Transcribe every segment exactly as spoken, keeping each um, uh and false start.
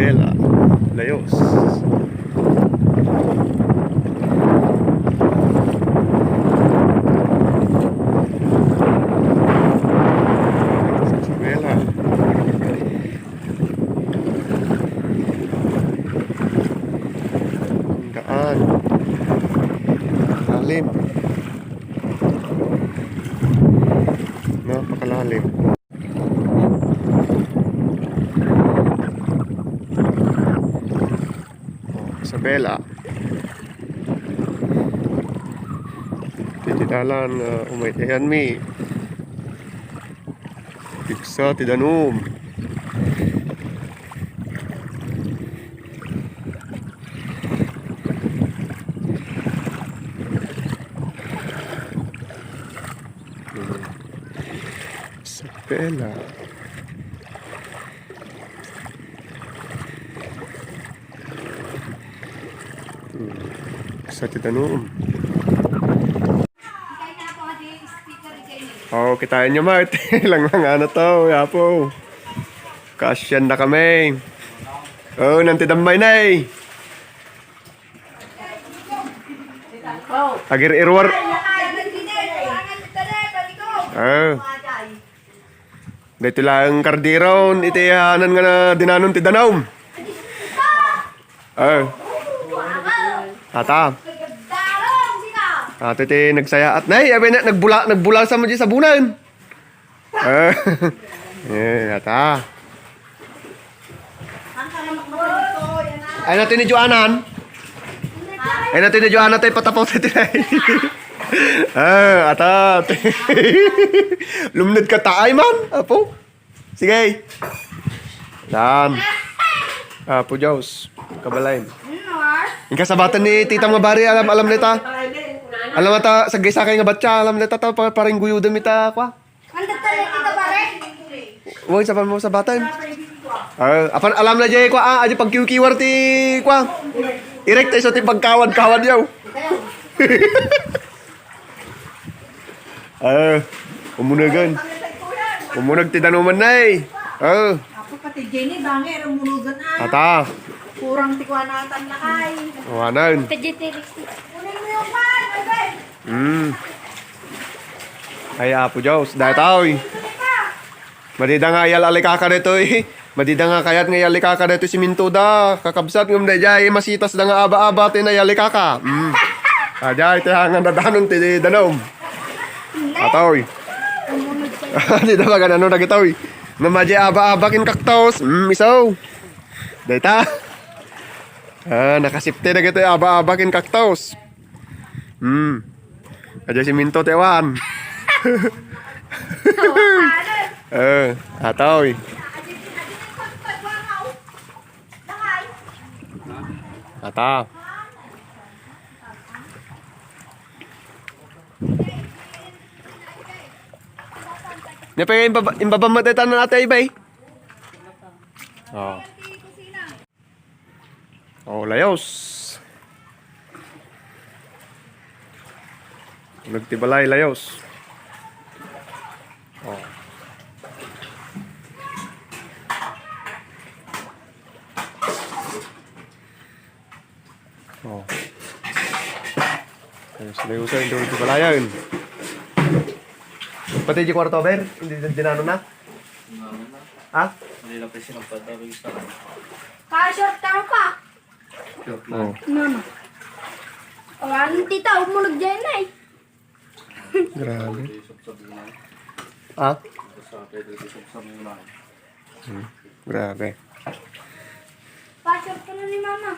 Bela, layos. Bela. Ang daan. Lalim. Napakalalim. Oh, Isabela. Iti dalan, ah, umay ti ayanmi. Pigsa ti danum. Isabela. Hmm. Sa ti danum. Oh, kitaenyo, Mart. Lang lang ano to, yapo. Kaasian na kami. Oh, nanti damay na eh. Agir-irwar. Ah. Daytoy laeng kardiron, iti anan nga na dinanon ti danum. Ah. Ata. Ata ti nagsayaat. Nay, abi na, nagbula-, nagbulasa mo di sabunan. Ah. Eh, ata. Ay, natin ni Joanan. Ay, natin ni Joanan tayo patapaw tayo tinay. Ah, ata. Lumned ka taay man, apo. Sige. Dan. Apo Dios. Kabalain. Inka sabatan ni tita nga bari, alam, alam nita. Alam ata, sagay-sagay nga batya, alam nita, ta, pa-, paringguyudan mi ta, kwa. Anda tayo kita, pare? Uy, sapan mo sabatan. Ah, apan alam na jay kwa, ah, aja pagkiwkiwar ti kwa. Irek tayo sa ti pagkawad-kawad yaw. Ah, umunagan. Umunag ti danuman na eh. Ah. Apo pati Jenny, bangir, umunugan ah. Ata. Kurang ti kuanatan na kay. Wanan. Pwede ti Kunin mo yung pan, Albert. Mm. Ay, Apo Dios, daytoy. Madida nga ayalikaka daytoy. Madida nga kayat nga ayalikaka daytoy siminto da. Kakabsat ngem daydiay masitas da nga aba-aba ti nayalikaka. Mm. Adiay ti hangan dadanon ti danum. Atoy. Dida bagan ano dagitoy. Ngem adiay aba-aba ken kaktos. Mm, iso. Dayta. Ah, nakasipte dagitoy aba-aba ken kaktos. Hmm. Aja siminto ti awan. Eh, atoy. Ata. Nia pay imbaba, imbaba met dayta na ate, bay. Oh. Oh, layos. Nagtibalay, layos. Oh. Oh. Layos, layos, hindi ko balayan. Pati di kwarto, ber? Hindi, hindi na, ano na? Ha? Hindi na pa sinapad na rin sa Ka-short ka pa. Oh. Mama. Oh, ano tita, umunog dyan na eh. Grabe. Ha? Hmm. Grabe. Pa-short ka na ni mama.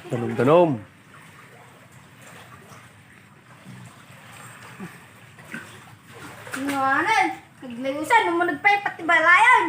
Danom-danom. Ngana, kaglayusan, nung mo nagpaypat ti balayan.